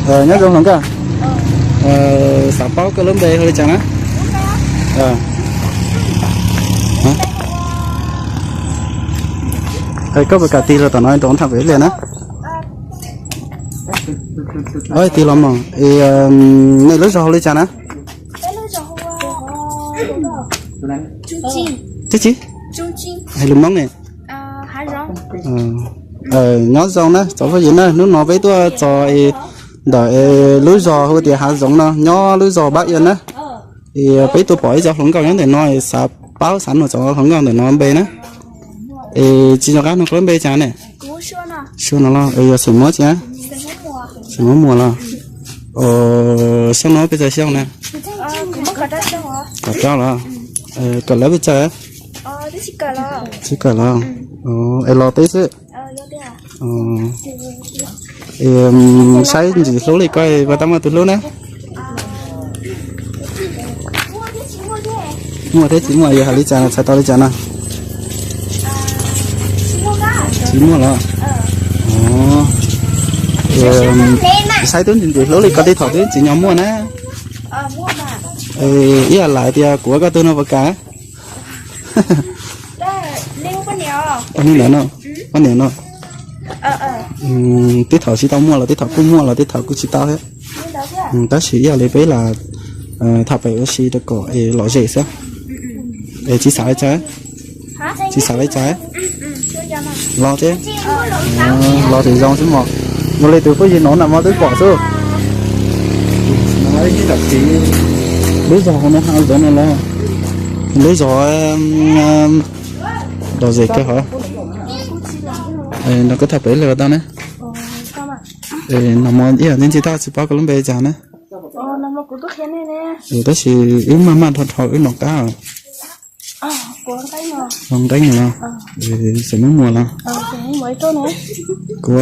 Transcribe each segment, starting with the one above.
Nyob zoo hluas nkauj, xav paub koj lub npe hu li cas na? Koj puas kam tig los tom no rau tham pem ib pliag na? Tig los mog. Nej lub zos hu li cas na? Tib si, hais lus Hmoob ne. Nyob zoo na cov phooj ywg na, hnub no peb tuaj txog ntawm lub zos hu tias Hav Zoov no, nyob lub zos Pab Ia na. Peb tuaj pom ib co hluas nkauj nyob ntawm no, xav paub xav nug cov hluas nkauj ntawm no npe na. Es tsis nco qab nug koj lub npe cas ne? Suab no los yog xeem Muas tsi? Xeem Muas Muas los? Xyoo no peb txog xyoo na? Kaum rau los? Kawm lab peb txog? Tsis kawm los? Es los teb xwb. Saib ntsis hlub li koj puas tau muaj tus hlub na? Muaj thiab tsis muaj yog hais li cas, txhais tau li cas no? Tsis muaj los? Saib twb ntsis ntsis hlub li koj tej thaum twb tsis nco muaj na. Ib yam lais tias kuv koj twg no puas kam? Poj niam no, poj niam no. Tej thaum tsis tau muaj los tej thaum kuj muaj los tej thaum kuj tsis tau thiab. Tab sis ib yam li peb lam tham pem ua si rau kom es lom zem xwb. Es tsis xav li cas? Tsis xav li cas? Los thiab. Los tsis zoo xwb mog. Ua li tus phooj ywg no na mas twb pom xwb. Lub zos no Hav Zoov no los? Lub zos dov zem kawg hov. No koj tham pem ib pliag tau na. No ib yam ntxim ntxim tab tsis paub koj lub npe cas na. Tab sis wb maj maj dhau dhau wb nom qab. Nqeeb los? Xeem Muas Muas los? Kuv,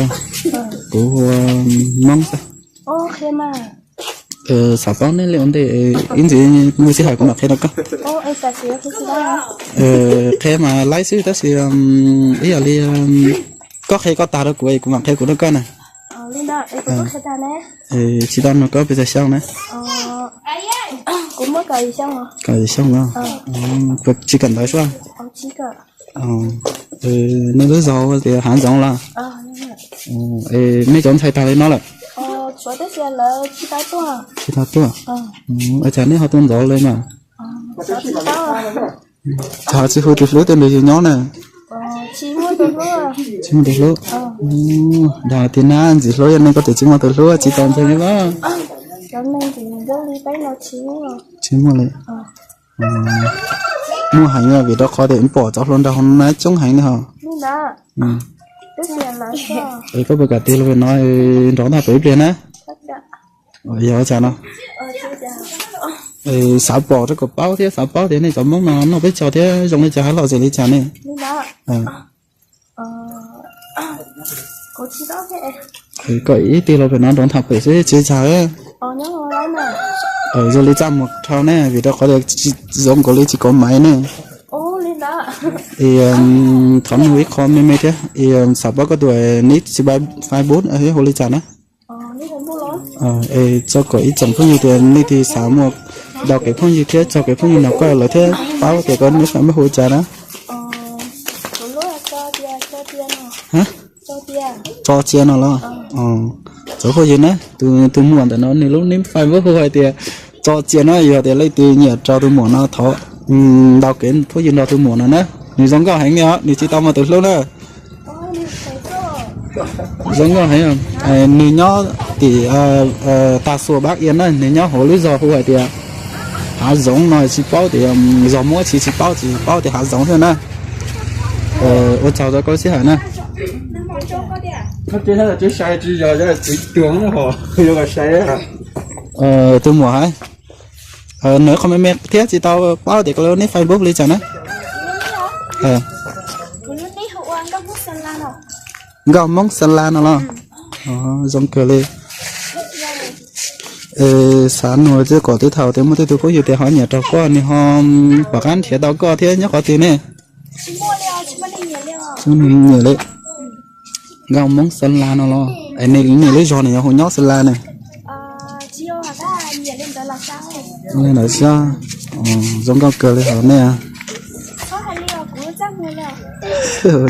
kuv hu ua Hmoob xwb. Xav paub nej li ua ntej, ib ntsis mus sij hawm kuv mam qhia rau koj. Qhia mas laib xwb tab sis ib yam li koj qhia koj tag rau kuv es kuv mam qhia kuv rau koj na. Tsis tau nug koj pes tsawg xyoo na? Kaum yim xyoo los? Tsis kawm ntawv sua? Nej lub zos tias Hav Zoov los? Nej cov ntxhais tag li no lawm? Tsis tau tuaj. Ua cas nej ho tuaj ntxov li mas? Cas ho tsis hu tus hlub tuaj nrog yus nyob na? Tsis muaj tus hlub. Dag tias nab ntxim hlub yog nej koj tias tsis muaj tus hlub tsis tau ntseeg li los? Tsis muaj li. Muaj heev vim rau qhov tias pom cov hluas nraug na coob heev li hos. Es koj puas kam tig los pem no nrov ntag pem ib pliag na? Yog ua cas no? Xav pom rau kom paub thiab xav paub tias nej cov Hmoob no noj peb caug thiab zoo li cas hab lom zem li cas ne? Koj ib tig los pem no nrov ntag pem xwb tsis cas. Zoo li txaj muag dhau ne vim rau qhov tias zoo nkaus li tsis kov maiv ne. Thov nug ib qho me me thiab, xav paub koj tus nick Facebook hu li cas na? Es txog kom ib tsoom phooj ywg tias leej twg xav muaj daus kev phooj ywg thiab txog kev phooj ywg nrog koj lawv thiab paub tias koj nick Facebook hu li cas na? Tso Tsia no los? Cov phooj ywg na, tus muam ntawm no nws lub nick Facebook hu hais tias Tso Tsia no, yog tias leej twg nyiam rau tus muam no thov daus kev phooj ywg nrog tus muam no na. Nws zoo nkauj heev li os, nws tsis tau muaj tus hlub na. Zoo nkauj heev. Nws nyob tim Tag Xua Pab Ia na, nws nyob hauv lub zos hu hais tias Hav Zoov no, tsis paub tias zos Muab tsis tsis paub, tsis paub tias Hav Zoov thiab na. Ua tsaug rau koj sij hawm na. Tus muam hais, nws qhov me me thiab tsis tau paub tias koj lub nick Facebook li cas na. Nkauj Hmoob Xa La no los? Zoo kawg li. Xav nug thiab kom tej thaum tias muaj tej tus phooj ywg tias ho nyiam rau koj nws ho pom qab nrhiav tau koj thiab nyob qhov twg ne? Nyiam li. Nkauj Hmoob Xa La no los? Es nej lub zos nws yog hu nyob Xa La ne? Li ntawd xwb, zoo nkauj kawg li hauv nej.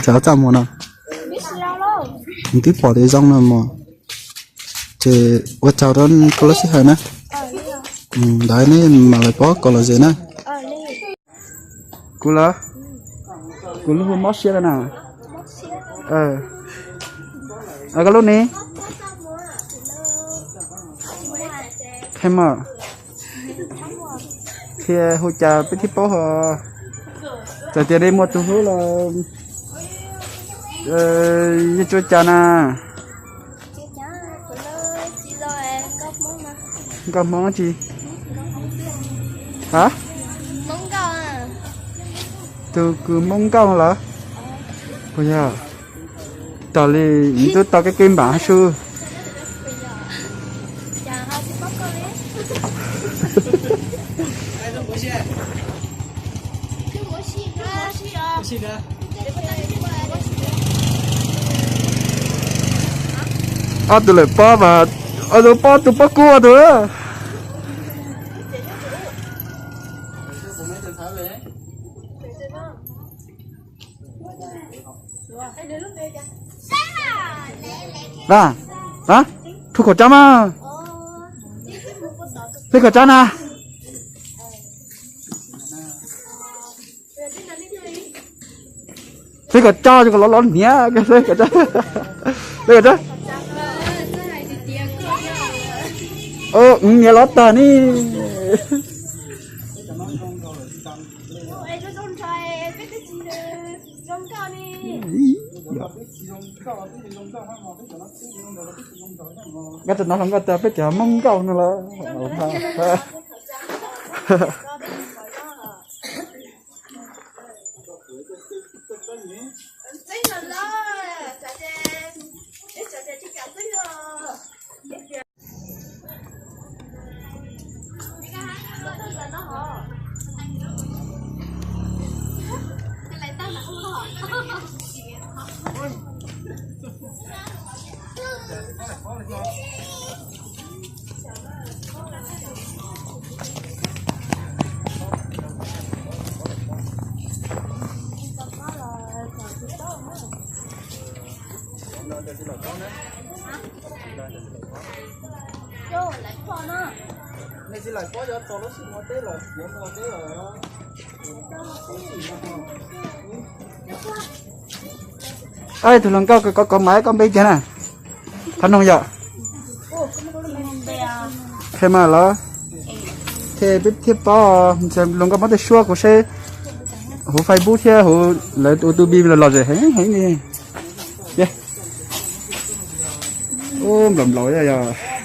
Cov txaj muag no, twb pom tias zoo no mas, ces ua tsaug rau koj lub sij hawm na. Ntawd nej mam li pab kom lom zem na. Kuv los, kuv lub hu mob siab na. Koj lub ne? Qhia mas, qhia hu cas peb thiaj paub ho. Txawm tias nej muaj tus hlub los yeej tsuas cas na. Nkauj Hmoob tsi? Ha? Tus kws Hmoob Nkauj lawm? Puas yog? Tos li, tub tau kev kev npam su. Ob tug lawm pob mas, ob tug pob, tus pob kub ob tug. Rub khẩu trang mas. Peb khẩu trang na. Peb khẩu trang, los los hniav. Peb khẩu trang. Niam los tag ne. Nkauj tag no los nkauj tag, peb cov Hmoob Nkauj no los. Tus hluas nkauj kov kov mas koj npe tiag na? Thov noog yom. Qhia mas los. Thiab peb thiaj paub, hluas nkauj muab tej suab kuv seb hauv Facebook thiab hauv lawv ua tus npe los lom zem heev heev li. Nplaum nplaum yog.